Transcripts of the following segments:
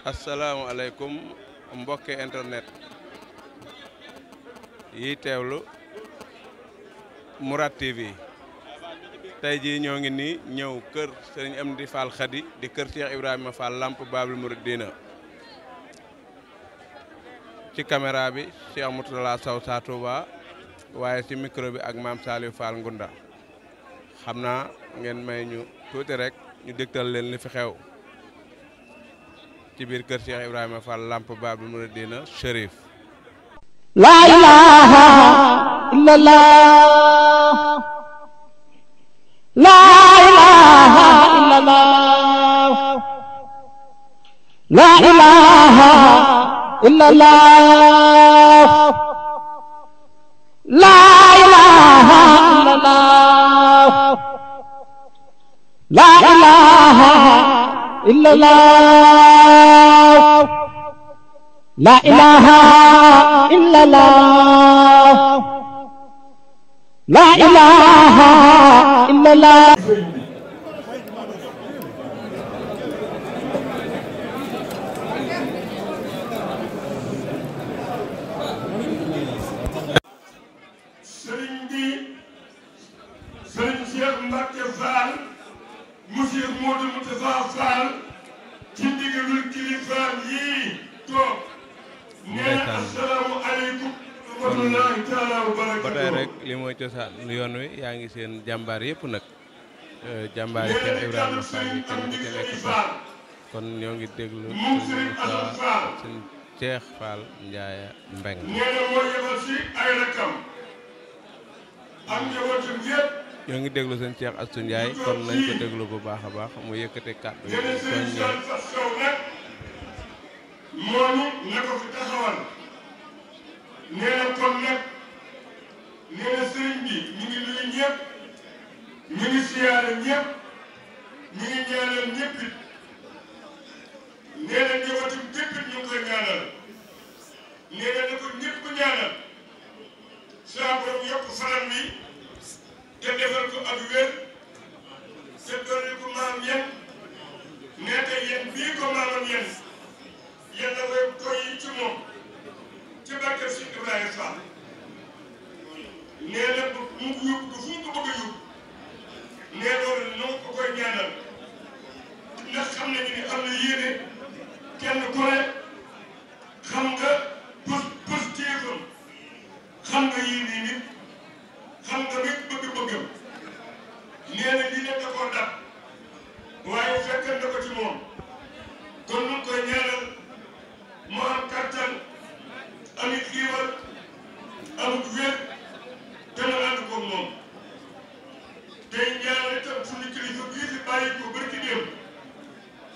asalaamaaleykum mbokki internet yi teewlu Mourad TV tey jii ñoo ngi nii ñëw kër Serigne Amdi Fall Khady di kër Cheikh Ibrahima Fall Lamp Babul Mouridina ci caméra bi Cheikh Moutalla Sow Sa Touba waaye ci micro bi ak Mame Saliou Fall Ngunda xam naa ngeen may ñu tuuti rek ñu dégtal leen li fi xew ci biir kër Cheikh Ibrahima Fall Lamp Babul Mouridina Chérif. La ilaha illallah, la ilaha illallah, la ilaha illallah, la ilaha illallah, la ilaha illallah, la ilaha illallah, la ilaha illallah. Sëriñ bi Sëriñ Cheikh Mbacke Fall monsieur Modou Moustapha Fall ci ndigalul kilifaam yii toog nee na asalaamaaleykum wa rahmatullahi taala wa barakatuh. ba tey rek li mooy cosaan yoon wi yaa ngi seen jàmbaar yëpp nag jàmbaar yi Cheikh Ibrahima Fall yi kenn ku ci nekk sax kon ñoo ngi déglu sëñ Cheikh Fall Ndiaye Mbeng nee na moo yebal si ay rakam ak njabootam yëpp. ñoo ngi déglu sëñ Cheikh Astou Ndiaye kon nañ ko déglu bu baax a baax mu yëkkate kàddu yi soññee moonu na ko fi taxawal nee na kon nag nee na sëriñ bi ñu ngi nuyu ñëpp ñu ngi siyaare ñëpp ñu ngi ñaanal ñëpp it nee na njabootam ñëpp it ñu ngi koy ñaanal nee na ko ñëpp ñaanal saa borom yokk fanam wi te defal ko ak wér te dolli ko maam yen nee te yen bii ko maamam yen yéen a koy koy ci moom ci barke si Ibrahima Fall nee na mu yóbbu ko fu mu ko bëgg a yóbbu nee loolu noo ko koy ñaanal ndax xam nañu ni am na yéene kenn ku ne xam nga positifam xam nga yéene nit xam nga nit bëgg-bëggam nee na lii ne da koo dab waaye fekk na ko ci moom kon nu koy ñaanal mu am kattan amit xiiwal amut wér te nu ànd ko moom tey ñaanal itam suñu kilifa bii fi bàyyi ko barki démb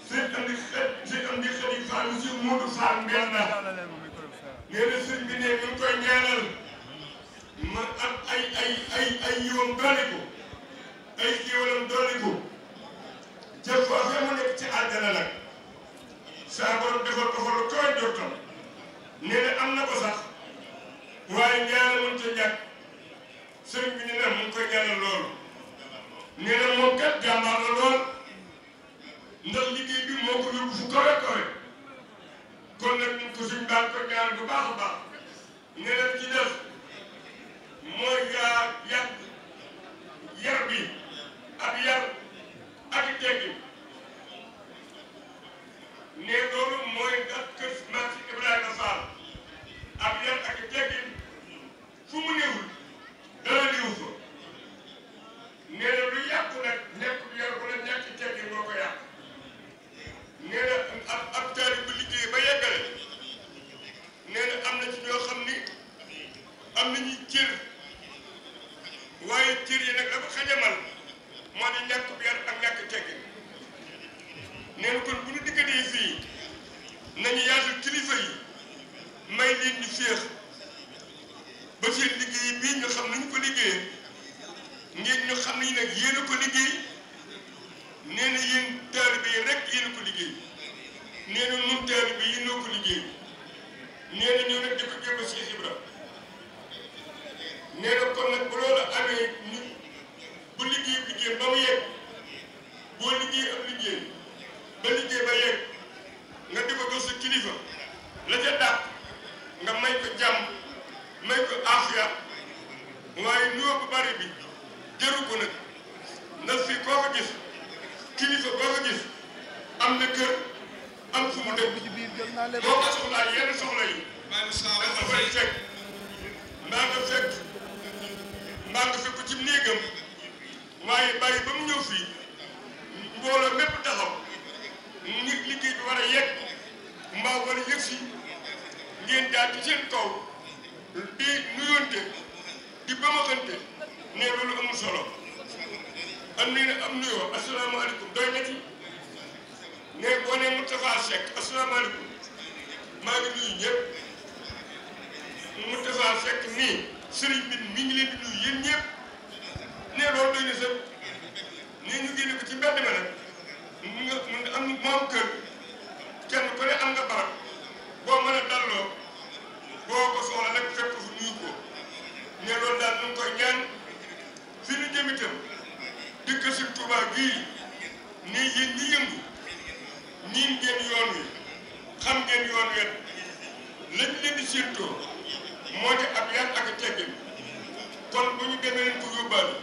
sëñ Amdi Khady Fall monsieur Modou Fall Mbenda nee na sëñ bi ne ñu ngi koy ñaanal ma am ay yiwam doole ko ay xiiwalam doole ko jëf foofee mu nekk ci àjjana nag saa borom defal ko fa lu kawe njortam nee na am na ko sax waaye ñaanal mënut a ñàkk sëriñ bi ñu ne mu ngi koy ñaanal loolu nee na moom kat jàmbaar la lool ndax liggéey bi moo ko yóbbu fu kawe kawe kon nag ñu ko suñ baax ko ñaanal bu baax a baax nee na ci def mooy yar bi ak yar ak teggin ne loolu mooy ak kër Maam Ibrahima Fall ak yar ak teggin fu mu néewul dara néew fa nee na lu yàqu nag nekk yar bu la ñàkk teggin moo ko yàq nee na ab taali bu liggéey ba yeggale nee na am na ci ñoo xam ni am nañuy cër waaye cër yi nag dafa xajamal moo di ñàkk yar ak ñàkk teggin nee na kon bu ñu diggantee fii nañu yaatal kilifa yi may leen ñu féex ba seen liggéey bii ñu xam nañu ko liggéeyee ngeen ñu xam nañu nag yéen a ko liggéey nee na yéen taalibe yi rek yéen a ko liggéey nee na ñun taalibe yi noo ko liggéey nee na ñoo nag di ko jéem a Cheikh Ibra nee na kon nag bu loolu amee ñu bu liggéey bi jéem ba mu yegg boo liggéey ab liggéey ba liggéey ba yegg nga di ko kilifa la ca dàq nga may ko jàmm may ko aafiya waaye nuyoo bu bari bi jëru ko nag ndax fii koo ko gis kilifa koo ko gis am na kër am fu mu dëkk boo ko soxlaa yenn soxla yi dafa fay fekk mbaa nga fekk ci néegam waaye bàyyi ba mu ñëw fii mbooloo mépp taxaw nit liggéey bi war a yegg mbaa war a yëg si ngeen jaar ci seen kaw di nuyonte di bamaxante ne loolu amul solo am ne am nuyoo asalaamaaleykum doy na ci ne boo ne Moustapha Seck asalaamaaleykum maa ngi nuyu ñëpp Moustapha Seck nii sëriñ bi mi ngi leen di nuyu yéen ñëpp ne loolu doy na sëpp ne ñu génne ko ci mbedd ma nag nga am moom kër kenn ku ne am nga barab boo mën a dalloo boo ko soxla nag fekk fu nuyu ko ne loolu daal ñu ngi koy ñaan fi ñu jëm itam dëkk Sëriñ Tuubaa gii nii yéen ñi yëngu niin ngeen yoon wi xam ngeen yoon wet lañ leen di séentoo moo di ab yar ak teggin kon bu ñu demee leen ko yóbbaale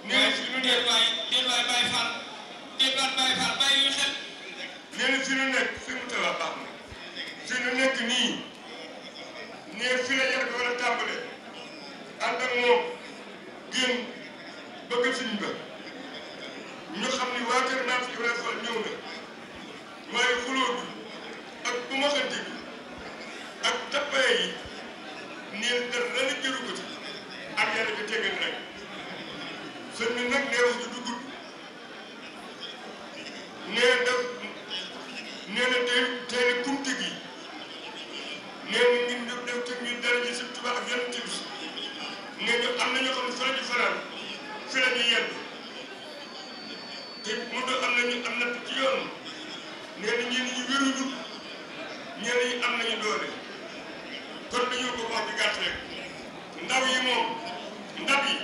nee na fi ñu nekk nee na fi ñu nekk fi mu tala baax na fi ñu nekk nii nee fi la yar bi war a tàmbale ànd ak moom génn bëgg siñ ba ñu xam ni waa kër Maam Ibrahima Fall ñëw na waaye xuloo bi ak bu ma xante bi ak tappaye yi neen dara la jëru ko ci ak yàlla bi tegal rek sëñ bi nag nee wax ju duggut nee def nee na tey kumte gi nee na ñun ñëpp def te ñu dara ji Sëñ Tuubaa ak yenn timis nee ñu am na ñoo xam ne fa la ñu fanaan fi la ñu yenn te mu doon am na ci yoon nee na ñenn ñi wéruñu ñenn ñi am nañu doole kon dañoo ko wax di gàtt rek ndaw yi moom ndab yi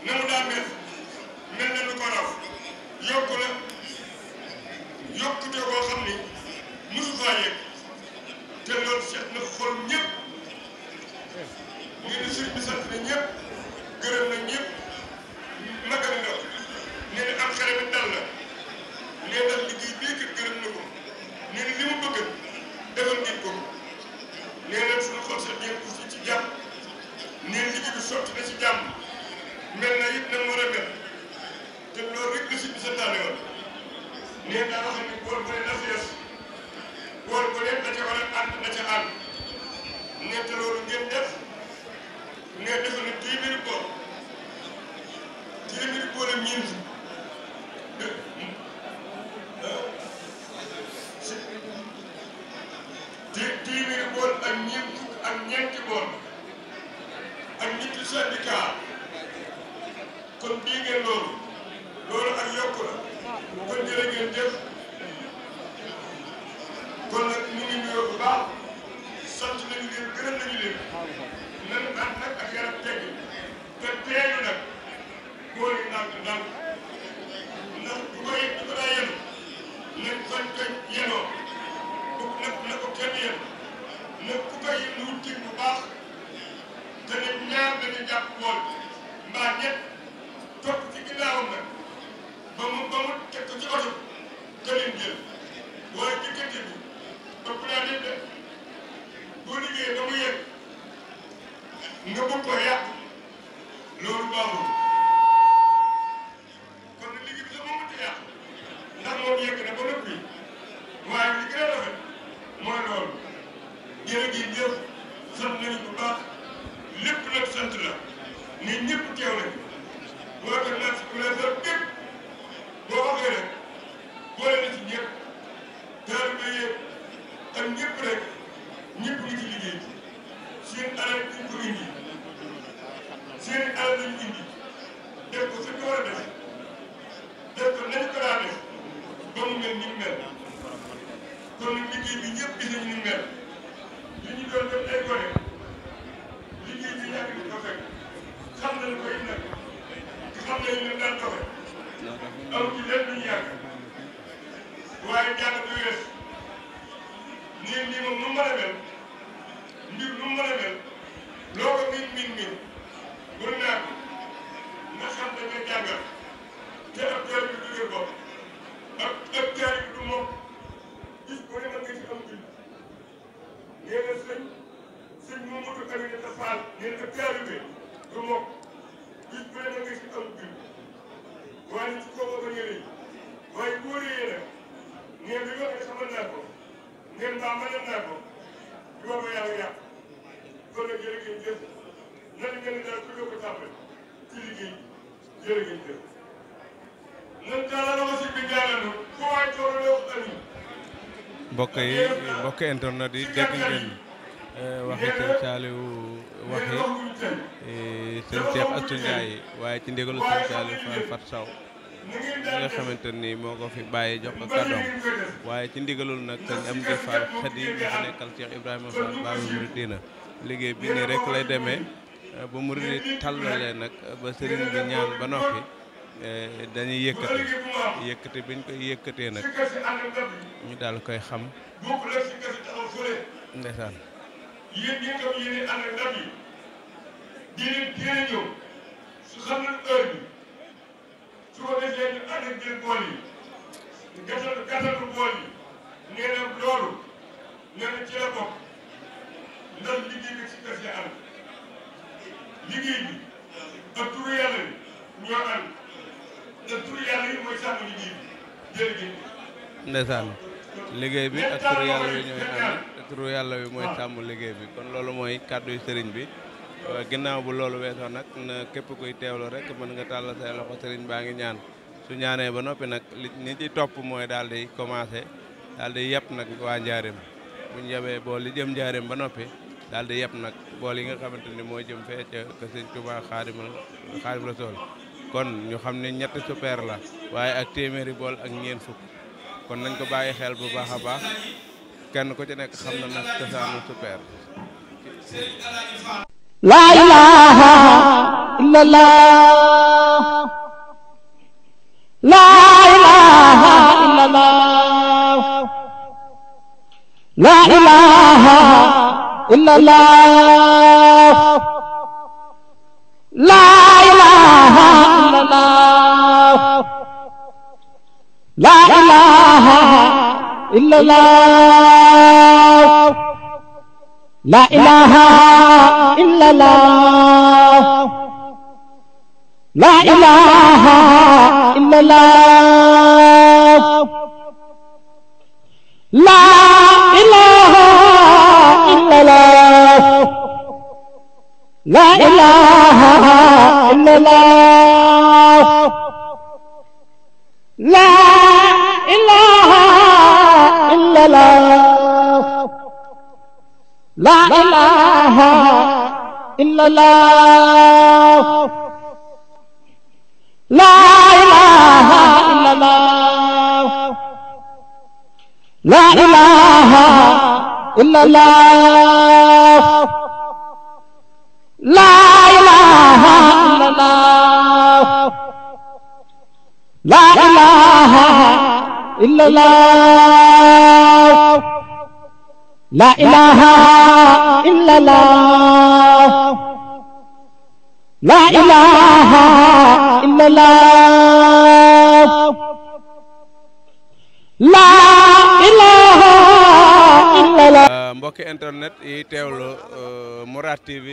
na mu daa mel na lu ko raw yokku na yokkute boo xam ni mosu faa yegg te loolu seet na xol ñëpp ñu ne sëriñ bi sant na ñëpp gërëm na ñëpp magal ndaw nee na am xale bi dal la nee na liggéey bii kat gërëm na ko nee na li mu bëgg defal ngeen ko nee na suñu xol sax ngeen ko ci jàmm nee na liggéey bi sotti na ci jàmm mel na it na mu war a mel te loolu rek la si bi santaane woon nee naa wax ni bool bu ne na fees bool bu ne da ca war a ànd da ca ànd nee te loolu ngeen def nee defe na téeméeri bool ak ñeent téeméeri bool ak ñeenti bool ak ñetti syndicat kon bii ngeen loolu ak yokku la kon jërë ngeen jëf kon nag ñu ngi nuyoo bu baax sant nañu leen gërëm nañu leen nan ànd nag ak yaram tegg te teelu nag góor yi ndànk ndànk ndax bu ko daa yenu nañ fañ ko yenoo na ko kenn yen nag ku koy wut ci bu baax te ne ñaar dañu jàpp bool mbaa ñett topp ci ginnaawam nag ba mu teg ko ci oto te leen jël waaye diggante bi topp naa nit de boo liggéeyee ba mu yegg nga bëgg ko yàq loolu baaxul kon nag liggéey bi sax moo mënta yàq ndax moom yegg na ba noppi waaye li gën a rafet mooy loolu jërëjëf sant nañu bu baax lépp nag sant la nit ñëpp teew nañu boo ko naan si kuréel sax bépp boo waxee rek boole na ci ñëpp taalibe yëpp ak ñëpp rek ñëpp ngi ci liggéey seen alal dañ ko indi seen alal lañu indi def ko fi ñu war a def ko nañu ko daa def ba mu mel ni mu mel kon nag liggéey bi ñëpp gis nañu ni mu mel li ñu doon def ay gone liggéey bi yàgg di ko fekk xam nañu ko it nag xam nañu ne daan doxe aw ci lépp lu ñu yàgg waaye jàng du wees nii nii moom nu mu mën a mel mbir nu mu mën a mel loo ko miin mën naa ko nga xam ne nga jàngal te ab taal bi du dëgër bopp ab taal bi du moom gis bu ne mën nga ci am gën nee na sëñ Mamadou Aminata Fall nee na ab taal bi du moom gis bu ne mën nga ci am gën waaye ci kaw ba ñëwee waaye boo réyee nag nee na yoo xam ne xamal naa ko ngeen mbaa mënal naa ko di booba yaa ngi yàq kon nag jërë ngeen jëf nan ngeen daal ku ko tàmbali ci liggéey jërë ngeen jëf nan daal la ma si bi ñaanal foo waay toog la wax amiin mbokk internet yi dégg ngeen waxi sëñ Saliou waxi sëñ Cheikh Astou Ndiaye waaye ci ndigalu sëñ Saliou Fall Fat Saw li nga xamante ni moo ko fi bàyyi jox ko kàddoom waaye ci ndigalul nag sëñ Amdi Fall xet yi nga fi nekkal Cheikh Ibrahima Fall Baabul Muridiina liggéey bi nii rek lay demee ba murid yi tàllalee nag ba sëriñ bi ñaan ba noppi dañuy yëkkati biñ koy yëkkatee nag ñu daal koy xam ndeysaan yéen ñi nga xam yéen ànd ak ndab yi dina ñëw su xam na heure bi su ko defee ñu ànd ak biir bool yi gàttal bool yi nee na loolu nee na ci la bokk ndax liggéey bi si kër si ànd liggéey bi ak turu yàlla bi ñoo ànd ndax turu yàlla yi mooy sàmm liggéey bi jërëjëf ndeysaan liggéey bi ak turu yàlla wi ñooy ànd turu yàlla wi mooy sàmm liggéey bi kon loolu mooy kàddu yu sëriñ bi ginnaaw bu loolu weesoo nag na képp kuy teewlu rek mën nga tàllal say loxo sëriñ baa ngi ñaan su ñaanee ba noppi nag li ci topp mooy daal di commencé daal di yeb nag waa njaareem bu ñu yebee bool li jëm njaareem ba noppi daal di yeb nag bool yi nga xamante ni mooy jëm fee ca ka sëñ Tuubaa Xaadim Rasuul kon ñu xam ne ñetti super la waaye ak téeméeri bool ak ñeent fukk kon nañ ko bàyyi xel bu baax a baax kenn ku ci nekk xam na nag cosaanu super la ilaha illallah la ilaha illallah la ilaha illallah la ilaha illallah la ilaha illallah la ilaha illallah la ilaha illallah la ilaha illallah la ilaha illallah la ilaha illallah la ilaha illallah la ilaha illallah la ilaha illallah la ilaha illallah la ilaha illallah la ilaha illallah la ilaha illallah la ilaha illallah mbokki internet yi teewlu Mourad TV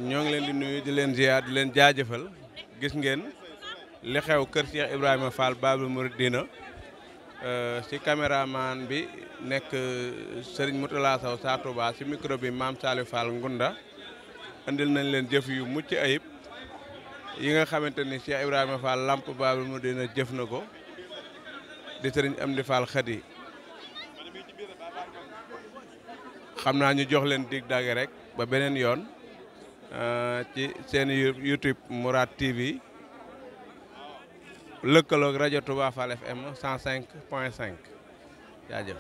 ñoo ngi leen di nuyu di leen ziar di leen jaajëfal gis ngeen li xew kër Cheikh Ibrahima Fall Baabul Muridiina ci caméraman bi nekk Serigne Moutala Sow Sa Touba ci micro bi Maam Saliou Fall Ngunda andil nañ leen jëf yu mucc ayib yi nga xamante ni Cheikh Ibrahima Fall Lamp Baabul Muridiina jëf na ko di Serigne Amdi Fall Khady xam naa ñu jox leen dig dage rek ba beneen yoon ci seen YouTube Mourad TV lëkkaloog rajo Touba Fall FM 105.5 jaajëf